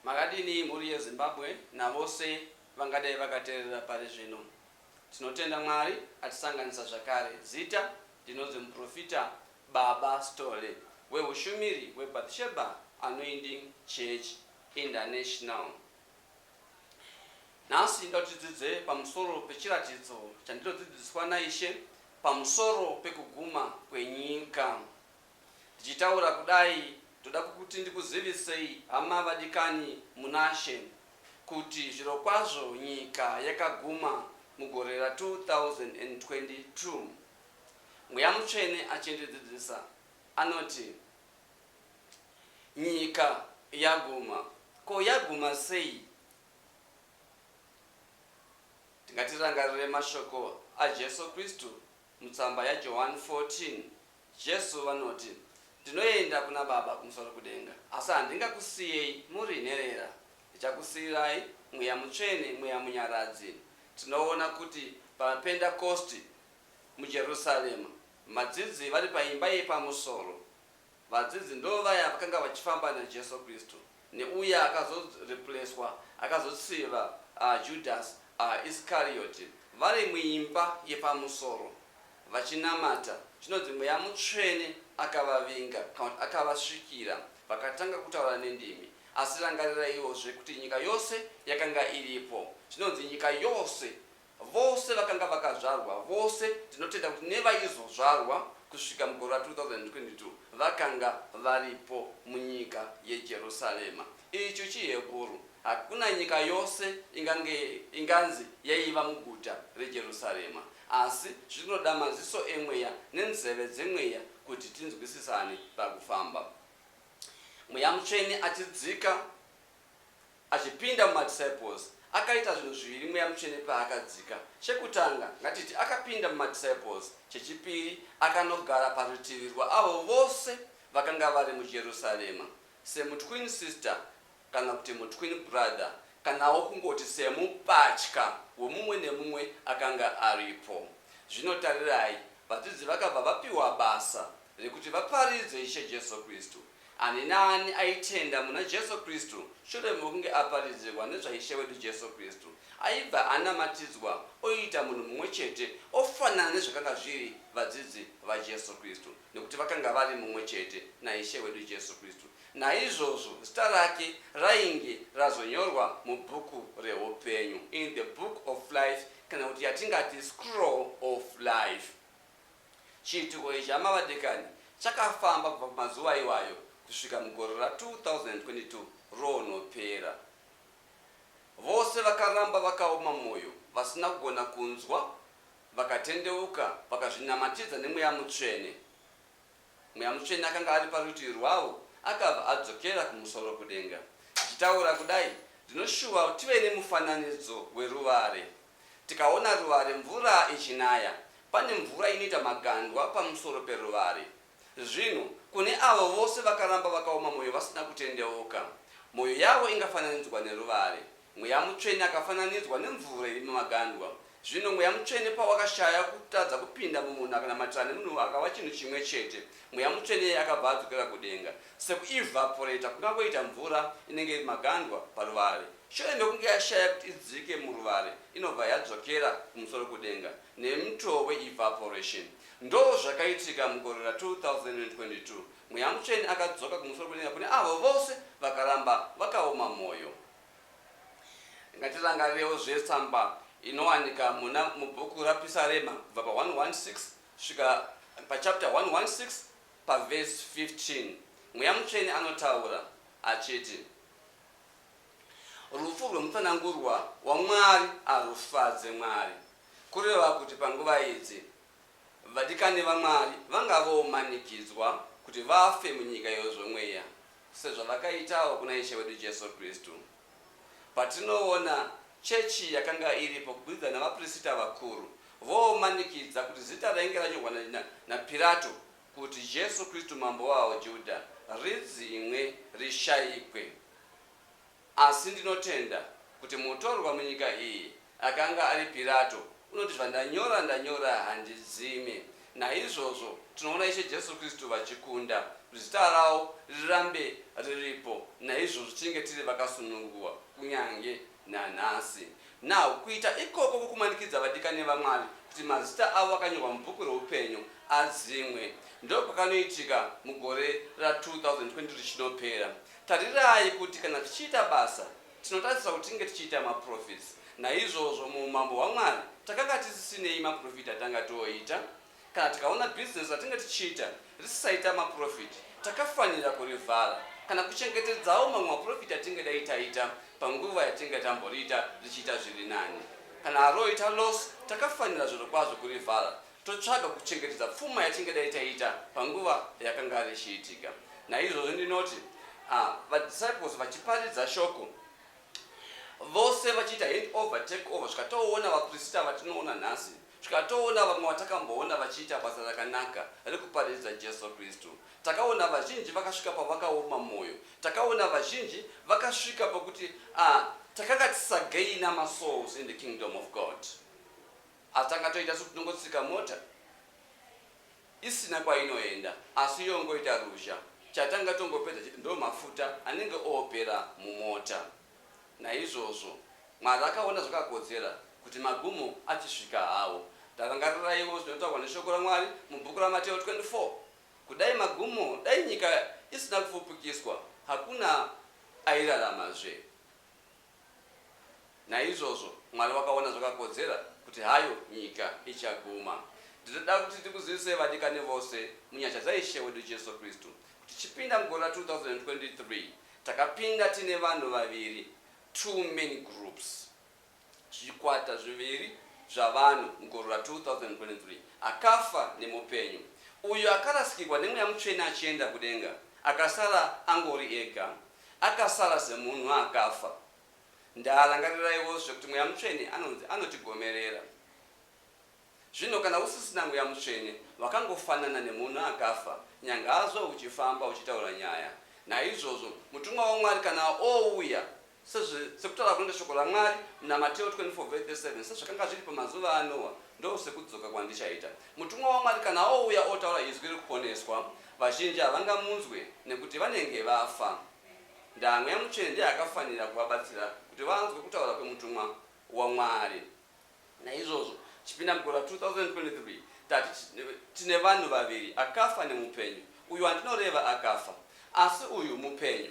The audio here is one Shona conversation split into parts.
Makadini mhuri yeZimbabwe navose vangadai vakateerera pari zvino. Tinotenda Mwari atisanganisa zvakare. Zita ndinonzi Muprofita Baba Stole wehushumiri hweBathsheba Anointing Church International. Nhasi ndoda kuti tidzidze pamusoro pechiratidzo chandinodzidziswa naIshe pamusoro pekuguma kwenyika. Ndichitaura kudai ndoda kuti ndikuzivisei hama vadikani munaShe kuti zvirokwazvo nyika yakaguma mugore ra 2022. Mweya Mutsvene achindidzidzisa anoti nyika yaguma. Ko yaguma sei? Tingatirangarire mashoko aJesu Kristu mutsamba yaJohani 14 Jesu vanoti, Ndinoenda kuna Baba kumusoro kudenga, asi handingakusiyei muri nherera. Ndichakusiyirai Mweya Mutsvene, Mweya Munyaradzi. Tinoona kuti paPendakosti muJerusarema, madzidzi vari paimba yepamusoro Vadzidzi ndovaya vakanga vachifamba naJesu Kristu neuya akazorepleswa akazotsiva uh, Judas uh, Iscariot vari muimba yepamusoro vachinamata. Chinonzi Mweya Mutsvene akavavinga kana kuti akavasvikira vakatanga kutaura nendimi. Asi rangariraiwozve kuti nyika yose yakanga iripo. Chinonzi nyika yose Vose vakanga vakazvarwa, vose, ndinotenda kuti nevaizozvarwa kusvika mugore ra 2022, vakanga varipo munyika yeJerusarema. Ichu chiHebhuru. Hakuna nyika yose ingange inganzi yaiva muguta reJerusarema. Asi zvinoda maziso emweya nenzeve dzemweya kuti tinzwisisane pakufamba. Mweya Mutsvene achidzika Achipinda mumadisciples, akaita zvinhu zviviri Mweya Mutsvene paakadzika. Chekutanga, ngatiti akapinda mumadisciples. Chechipiri, akanogara parutivi rwaavo vose vakanga vari muJerusarema, semutwin sister kana kuti mutwin brother, kanawo kungoti semupatya wemumwe nemumwe akanga aripo. Zvino tarirai, vadzidzi vakabva vapiwa basa rekuti vaparidze Ishe Jesu Kristu. Ani naani aitenda muna Jesu Kristu shure mokunge aparidzirwa nezvaIshe wedu Jesu Kristu, aibva anamatidzwa oita munhu mumwe chete ofanana nezvakanga zviri vadzidzi vaJesu Kristu, nekuti vakanga vari mumwe chete naIshe wedu Jesu Kristu. Naizvozvo zita rake rainge razonyorwa mubhuku reupenyu, in the book of life, kana kuti yatingati scroll of life. Chiitiko ichi, hama vadikani, chakafamba kubva pamazuva iwayo kusvika mugore ra 2022 roonopera. Vose vakaramba vakaoma mwoyo, vasina kugona kunzwa, vakatendeuka, vakazvinamatidza neMweya Mutsvene. Mweya Mutsvene akanga ari parutivi rwavo akabva adzokera kumusoro kudenga. Ndichitaura kudai, ndinoshuva tive nemufananidzo weruvare. Tikaona ruvare mvura ichinaya, pane mvura inoita magandwa pamusoro peruvare. Zvino, kune avo vose vakaramba vakaoma mwoyo vasina kutendeuka, mwoyo yavo ingafananidzwa neruvare. Mweya Mutsvene akafananidzwa nemvura iri mumagandwa. Zvino Mweya Mutsvene pawakashaya kutadza kupinda mumunhu akanamatirana nemunhu akava chinhu chimwe chete, Mweya Mutsvene akabva adzokera kudenga. Sekuevaporeta kungangoita mvura inenge iri magandwa paruvare. Shure mekunge yashaya kuti idzike muruvare, inobva yadzokera kumusoro kudenga nemutoo weevaporation. Ndozvakaitika mugore ra 2022. Mweya Mutsvene akadzoka kumusoro kudenga kune avo vose vakaramba vakaoma moyo. Ngatirangarirewo zve tsamba inowanika muna mubhuku raPisarema kubva pa 116 kusvika pachapter 116 pavhesi 15. Mweya Mutsvene anotaura achiti, Rufu rwemutsanangurwa waMwari arufadze Mwari. Kureva kuti panguva idzi, vadikani vaMwari vanga vomanikidzwa kuti vafe munyika yezvomweya, sezvavakaitawo kuna Ishe wedu Jesu Kristu. Patinoona chechi yakanga iripo kuburikidza navaPrisita vakuru vomanikidza kuti zita rainge ranyorwa naPirato kuti Jesu Kristu Mambo wavaJudha ridzimwe rishaikwe. Asi ndinotenda kuti mutorwa munyika iyi akanga ari Pirato unoti zvandanyora ndanyora handidzime. Naizvozvo tinoona Ishe Jesu Kristu vachikunda. kuti zita ravo rirambe riripo naizvozvo tinge tiri vakasunungurwa kunyange nanhasi. Now kuita ikoko kwokumanikidza vadikani vaMwari kuti mazita avo akanyorwa mubhuku roupenyu adzimwe ndokwakanoitika mugore ra 2020 richinopera. Tarirai kuti kana tichiita basa tinotarisira kuti tinge tichiita maprofits. Naizvozvo muumambo hwaMwari takanga tisisinei maprofit atanga tooita. Kana tikaona business ratinge tichiita risisaita maprofit takafanira kurivhara kana kuchengetedzawo mamwe maprofit atinge dai taita panguva yatinge tamboriita richiita zviri nani. Kana roita loss takafanira zvirokwazvo kurivhara totsvaga kuchengetedza pfuma yatinge dai taita panguva yakanga richiitika. Naizvozvo ndinoti ah, vadisciples vachiparidza shoko vose vachiita hand over take over zvikatoona vaprisita vatinoona nhasi zvikatoona vamwe vatakamboona vachiita basa rakanaka rekuparidza Jesu Kristu. Takaona vazhinji vakasvika pavakaoma mwoyo. Takaona vazhinji vakasvika pokuti ah, takanga tisagaina masouls in the kingdom of God. Asi tanga toita sekuti tinongotsika mota isina kwainoenda asi yongoita ruzha. Chatanga tongopedza chete ndo mafuta anenge oopera mumota. Naizvozvo Mwari akaona zvakakodzera kuti magumo achisvika hawo. Tarangariraiwo zvinotaurwa neshoko raMwari mubhuku raMateo 24. Kudai magumo, dai nyika isina kupfupikiswa, hakuna airaramazve. Naizvozvo Mwari wakaona zvakakodzera kuti hayo nyika ichaguma. Ndinoda kuti ndikuzivisei vadikani vose munyasha dzaIshe wedu Jesu Kristu kuti tichipinda mugore ra 2023 takapinda tine vanhu vaviri, two main groups, zvikwata zviviri zvavanhu mugore ra 2023, akafa nemupenyu. Uyo akarasikirwa neMweya Mutsvene achienda kudenga akasara angori ega, akasara semunhu akafa. Ndarangariraiwozve kuti Mweya Mutsvene anonzi anotigomerera. Zvino kana usisina Mweya Mutsvene, wakangofanana nemunhu akafa, nyange hazvo uchifamba uchitaura nyaya. Naizvozvo, mutumwa waMwari kana ouya, sezve, sekutaura kunoita shoko raMwari muna Mateo 24 verse 37, sezvakanga zviri pamazuva aNoa, ndosekudzoka kwandichaita. Mutumwa waMwari kana ouya otaura izwi rekuponeswa, vazhinji havangamunzwe nekuti vanenge vafa. Ndaa Mweya Mutsvene ndiye akafanira kuvabatsira kuti vanzwe kutaura kwemutumwa waMwari. Naizvozvo, tichipinda mugore ra 2023, tati tine vanhu vaviri, akafa nemupenyu. Uyu wandinoreva akafa, asi uyu mupenyu.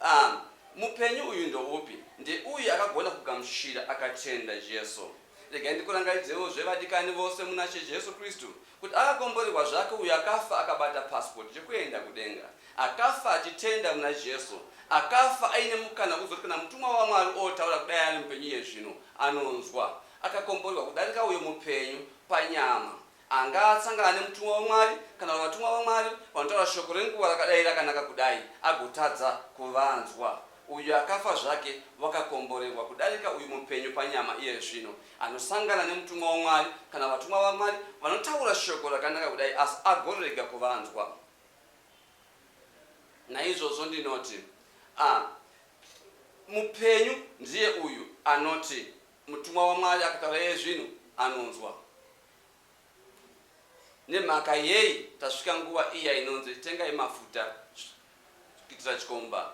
Um, mupenyu uyu ndoupi? Ndeuyu akagona kugamuchira akatenda Jesu. Regai ndikurangaridzewo zvevadikani vose munaShe Jesu Kristu kuti akakomborerwa zvake uyo akafa akabata passport yekuenda kudenga. Akafa achitenda muna Jesu. Akafa aine mukana wekuzoti kana mutumwa waMwari otaura kudai ari mupenyu iye zvino, anonzwa. Akakomborerwa kudarika uyo mupenyu panyama. Anga asangana nemutumwa waMwari kana kuti vatumwa vaMwari vanotaura shoko renguva rakadai rakanaka kudai agotadza kuvanzwa. Uyu akafa zvake wakakomborerwa kudarika uyu mupenyu panyama iye zvino anosangana nemutumwa waMwari kana vatumwa vaMwari vanotaura shoko rakanaka kudai asi agorega kuvanzwa. Naizvozvo ndinoti, a mupenyu ndiye uyu anoti mutumwa waMwari akataura iye zvino anonzwa. Nemhaka yei tasvika nguva iya inonzi tengai mafuta kuitira chikomba,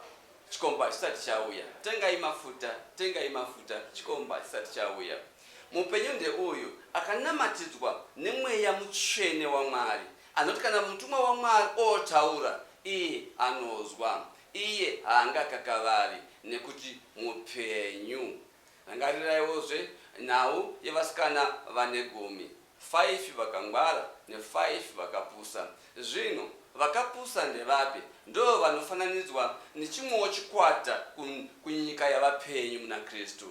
chikomba chisati chauya. Tengai mafuta, tengai mafuta, chikomba chisati chauya. Mupenyu ndeuyu akanamatidzwa neMweya Mutsvene waMwari, anoti kana mutumwa waMwari otaura, iye anozwa. Iye haangakakavari, nekuti mupenyu. Rangariraiwozve nhau yevasikana vane gumi, 5 vakangwara ne5 vakapusa. Zvino, vakapusa ndevapi? Ndo vanofananidzwa nechimwewo chikwata kunyika yavapenyu muna Kristu.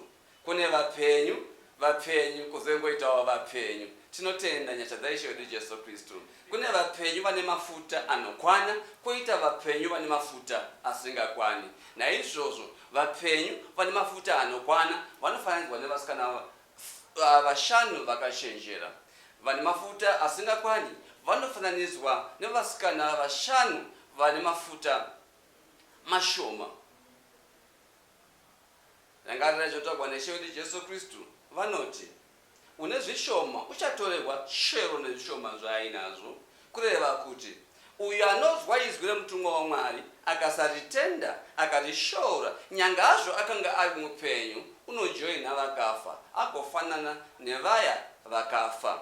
Kune vapenyu, vapenyu, kuzongoitawo vapenyu. Tinotenda nyasha dzaIshe wedu Jesu Kristu. Kune vapenyu vane mafuta anokwana, kwoita vapenyu vane mafuta asingakwani. Naizvozvo, vapenyu vane mafuta anokwana vanofananidzwa nevasikana vashanu vakachenjera. Vane mafuta asingakwani vanofananidzwa nevasikana vashanu vane mafuta mashoma. Rangarirai zvinotaurwa naIshe wedu Jesu Kristu, vanoti, Une zvishoma uchatorerwa chero nezvishoma zvaainazvo. Kureva kuti, Uyo anozwa izwi remutumwa waMwari, akasaritenda, akarishora, nyange hazvo akanga ari mupenyu, unojoinha vakafa, agofanana nevaya vakafa.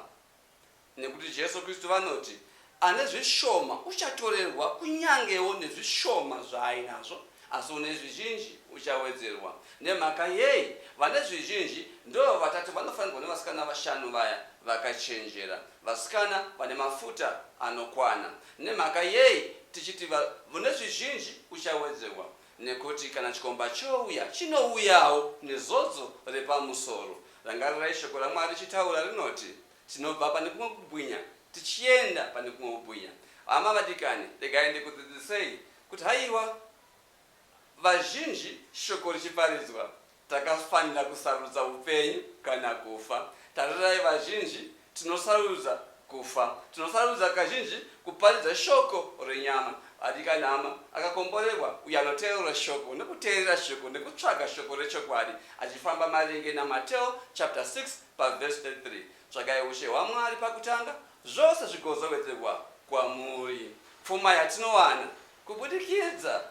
Nekuti Jesu Kristu vanoti, Ane zvishoma uchatorerwa kunyangewo nezvishoma zvaainazvo, asi une zvizhinji uchawedzerwa. Nemhaka yei? Vane zvizhinji ndoo vatatu vanofanirwa nevasikana vashanu vaya vakachenjera, vasikana vane mafuta anokwana. Nemhaka yei tichiti vune zvizhinji uchawedzerwa? Nekuti kana chikomba chouya, chinouyawo nezodzo repamusoro. Rangarirai shoko raMwari richitaura rinoti, Tinobva pane kumwe kubwinya tichienda pane kumwe kubwinya. Hama vadikani, regai ndikudzidzisei kuti haiwa vazhinji shoko richiparidzwa takafanira kusarudza upenyu kana kufa. Tarirai vazhinji tinosarudza kufa. Tinosarudza kazhinji kuparidza shoko renyama. Adikani hama, akakomborerwa uyo anoteerera shoko nekuteerera shoko nekutsvaga shoko rechokwadi achifamba maringe naMateo chapter 6 pavhesi 33. Tsvagai ushe hwaMwari pakutanga, zvose zvigozowedzerwa kwamuri. Pfuma yatinowana kubudikidza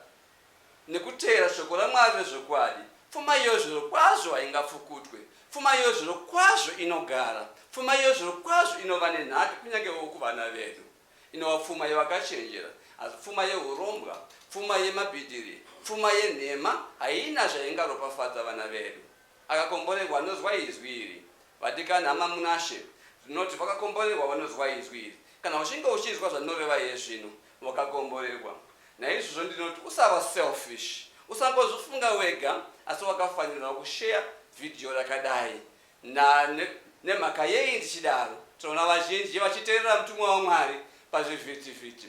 nekuteera shoko raMwari rezvokwadi, pfuma iyoyo zvirokwazvo haingapfukutwe. Pfuma iyoyo zvirokwazvo inogara. Pfuma iyoyo zvirokwazvo inova nenhaka kunyangewo kuvana vedu. Inova pfuma yevakachenjera. Asi pfuma yehurombwa, pfuma yemabhidhiri, pfuma yenhema haina zvaingaropafadza vana vedu. Akakomborerwa anozwa izwi iri. Vadikani hama munaShe, ndinoti vakakomborerwa vanozwa izwi iri. Kana uchinge uchinzwa zvandinoreva iye zvino, wakakomborerwa. Naizvozvo ndinoti usava selfish. Usangozvifunga wega, asi wakafanirawo kushare video rakadai. Na, ne, nemhaka yei ndichidaro? Tinoona vazhinji vachiteerera mutumwa waMwari pazvivhitivhiti.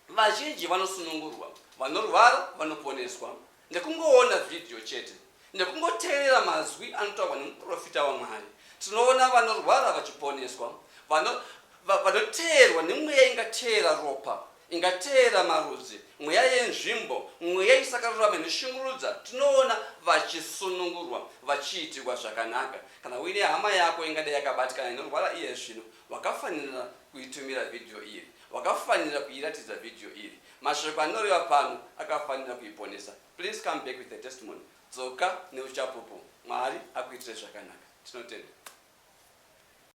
Vazhinji vanosunungurwa, vanorwara vanoponeswa nekungoona vhidhiyo chete, nekungoteerera mazwi anotaurwa nemuprofita waMwari. Tinoona vanorwara vachiponeswa, vano, vanoteerwa nemweya ingateera ropa, ingateera marudzi, mweya yenzvimbo, mweya isakarurama inoshungurudza. Tinoona vachisunungurwa, vachiitirwa zvakanaka. Kana uine hama yako ingadai yakabatikana inorwara iye zvino, wakafanira kuitumira vhidhiyo iri. Wakafanira kuiratidza video iri. Mashoko anoreva pano akafanira kuiponesa. Please come back with a testimony. Dzoka neuchapupu. Mwari akuitire zvakanaka. Tinotenda.